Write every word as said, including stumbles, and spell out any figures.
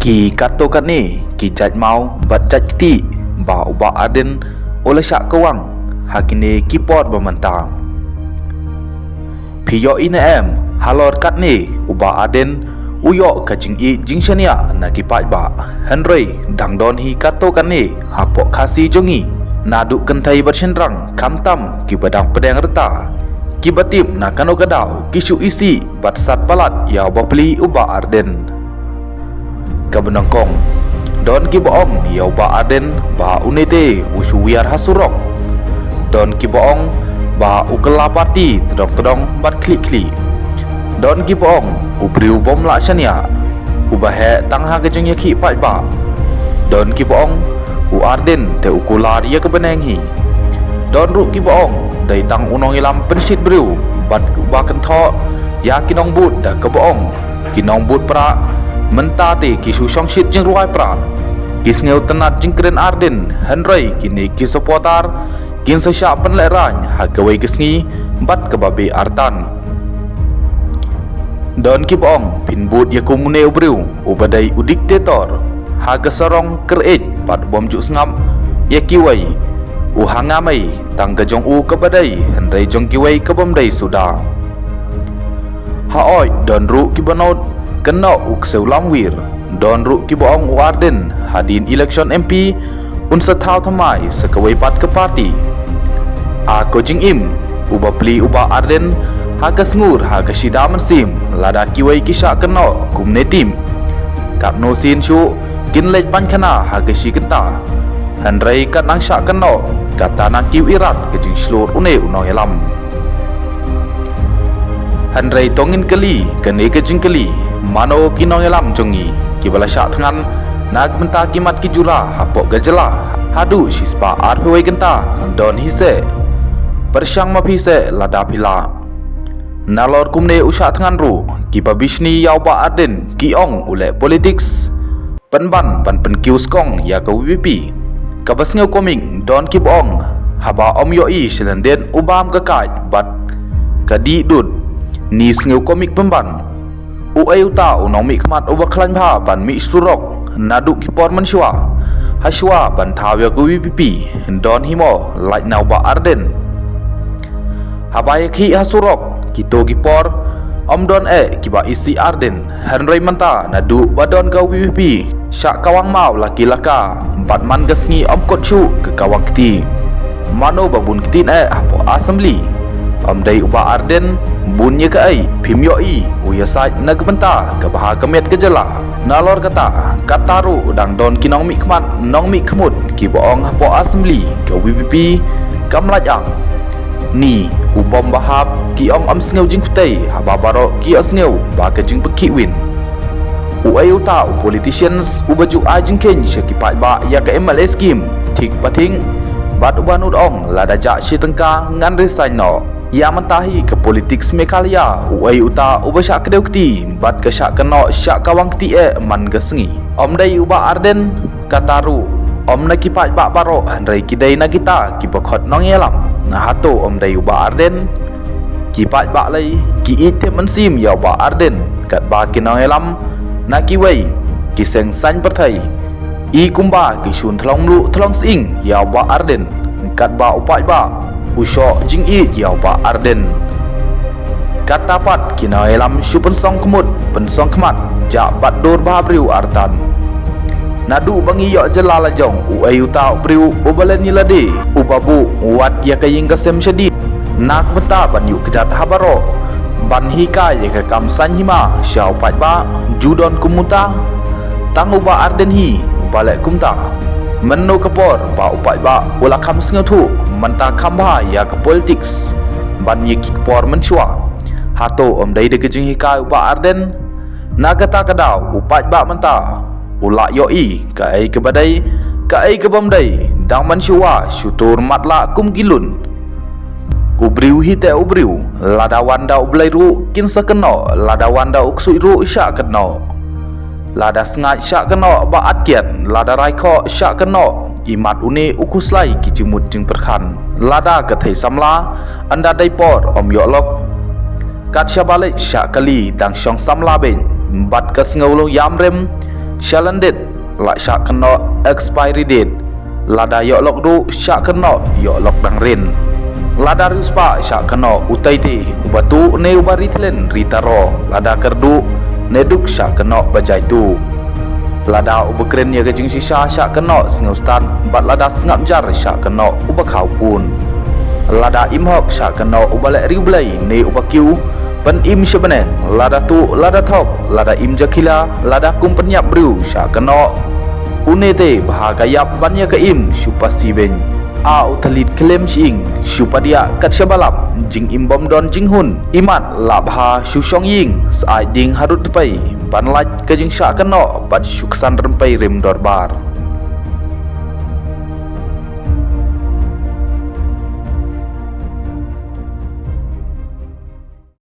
Ki katto katne ki jait maw bad jait kti ba u Bah Ardent u la shah kawang ha kine ki por ba mynta. Phi ïohi ne em, halor katne u Bah Ardent u ïoh ka jingïeit jingshaniah na ki paidbah. Hynrei dang don hi katto katne hapoh Khasi jong ngi, naduh kynthei bad shynrang, khamtam kiba dang pdeng rta, kiba tip na kano ka daw ki shu isih bad sat palat ïa u bapli u Bah Ardent. Kaba nyngkong, don kiba ong ïa u Bah Ardent ba une te u shu wiar ha surok. Don kiba ong ba u kylla party tdong tdong bad khlieh khlieh. Don kiba ong u briew bym lah shaniah, uba heh tang ha ka jingïakhih paidbah. Don kiba ong u Ardent te u kular ïa ka bneng hi. Don ruh kiba ong dei tang u nongïalam pynshit briew bad uba kynthoh ïa ki nongbud da kaba ong ki nongbud prah mynta te ki shu shongshit jingrwai prah. Ki sngewtynnad jingkren Ardent, hynrei kine ki supporter kin sa shah pynlehraiñ ha kawei ka sngi bad kaba beh artat. Don kiba ong phin bud ïa kumne u briew uba dei u dictator ha ka sarong kyrïeit bad bym ju sngap ïa kiwei, u ha nga mei tang ka jong u kaba dei hynrei jong kiwei ka bym dei suda. Haoid don ruh kiba nud kynnoh u ksew lamwir. Don ruh kiba ong u Ardent hadien election M P un sa thaw thymmai sa kawei pat ka party. A ko jingim, u bapli u Bah Ardent ha ka sngur ha ka shida mynsiem lada kiwei ki shah kynnoh kumne tim. Katno sien shuh kin leit pan khana ha ka shi kynta. Hynrei kat nang shah kynnoh kata nang kiew irat ka jingshlur une u nongïalam. Hynrei to ngin kylli kane ka jingkylli, mano ki nongïalam jong ngi kiba la shah thngan na ka bynta ki mat ki jura hapoh ka jylla haduh shispah arphew wei kynta? Don hi seh, pyrshang ma phi seh lada phi lah. Nalor kumne u shah thngan ruh, kiba bishni ïa u Bah Ardent ki ong u leh politics pynban ban pynkiew skong ïa ka V P P. Kaba sngewkomik don kiba ong haba ym ïohi shalyndet u bam ka kait bad ka dih dud. Ni sngewkomik pynban. Uei uta u nongmihkhmat uba khlaiñ bha ban mih surok naduh ki por mynshuwa? Hashwa ban thaw ïa ka V P P don hi mo lait na u Bah Ardent? Haba ïakhih ha surok kito ki por ym don eh kiba isih Ardent. Hynrei mynta naduh ba don ka V P P shah kawang maw la ki la ka, bad man ka sngi ym kut shuh ka kawang kti. Mano ba bun ktien eh hapoh Assembly? Ym dei u Bah Ardent? Bun ïa kaei phim ïohi u ïasaid na ka bynta ka bha ka miat ka jylla? Nalor kata, kata ruh dang don ki nongmihkhmat nongmihkhmut kiba ong hapoh Assembly ka V P P kam lait ang. Ni u bym bahap ki ong ym sngew jingpyrthei haba baroh ki ïohsngew ba ka jingpynkhih win. Uei uta u politicians uba ju ai jingkheiñ sha ki paidbah ïa ka M L A scheme thik pathing bad uba nud ong lada jah shi tyngka ngan resign noh. Ïa mynta hi ka politics Meghalaya, uei uta uba shah kdew kti bad ka shah kynnoh shah kawang kti eh man ka sngi? Ym dei u Bah Ardent? Kata ruh ym na ki paidbah baroh hynrei ki dei na kita kiba khot nongïalam. Hato ym dei u Bah Ardent? Ki paidbah lei ki ïeit thep mynsiem ïa u Bah Ardent katba ki nongïalam na kiwei ki seng saiñ pyrthei i kumba ki shun thlong mluh thlong sying ïa u Bah Ardent katba u paidbah u shoh jingïeit ïa u Bah Ardent. Kata pat ki nongïalam shu pynsong khmut pynsong khmat, jah bad dur bha briew artat. Naduh ba ngi ïoh jylla la jong, uei uta u briew uba len ïa lade, uba buh wat ïa ka ïing ka sem shadien na ka bynta ban ïuh kjat ha baroh, ban hikai ïa ka kam saiñ hima sha u paidbah? Ju don kum uta? Tang u Bah Ardent hi uba leh kumta. Mynno ka por ba u paidbah u la kham sngewthuh mynta kham bha ïa ka politics ban ïa ki por mynshuwa? Hato ym dei da ka jinghikai u Bah Ardent? Na kata ka daw u paidbah mynta u la ïohi kaei kaba dei, kaei ka bym dei. Dang mynshuwa shu tur matlah kum ki lun. U briew hi te u briew, lada wan da U Blei ruh kin sa kynnoh, lada wan da u ksuid ruh shah kynnoh. Lada sngaid shah kynnoh ba at kiad, lada rai khoh shah kynnoh. Imat une u khuslai ki jingmut jingpyrkhat. Lada ka thei samla ynda dei por ym ïoh lok. Kat shaba leit shah kali dang shong samla beit bad ka sngew long ïam rem. Shalyndet, lah shah kynnoh expiry date. Lada ïoh lok duh, shah kynnoh ïoh lok dang rit. Lada riewspah, shah kynnoh utai te uba tuh ne uba ri thlen ri taro. Lada kyrduh ne duk, shah kynnoh ba jai tuh. Lada uba kren ïa ka jingshisha, shah kynnoh sngewstad, bad lada sngap jar, shah kynnoh uba khaw pun. Lada im hok, shah kynnoh uba leh riewblei ne uba kiew pynim sha bneng. Lada tuh, lada thok, lada im jakhlia, lada kum pynïap briew, shah kynnoh une te ba ha ka ïap ban ïa ka im shu pasi beiñ. A u thylliej khlem shyieng shu padiah kat shaba lap. Jingim bym don jinghun, imat lah bha shu shong ïing, sa ai ding harud tpei ban lait ka jingshah kynnoh bad shu ksan rympei rim dorbar.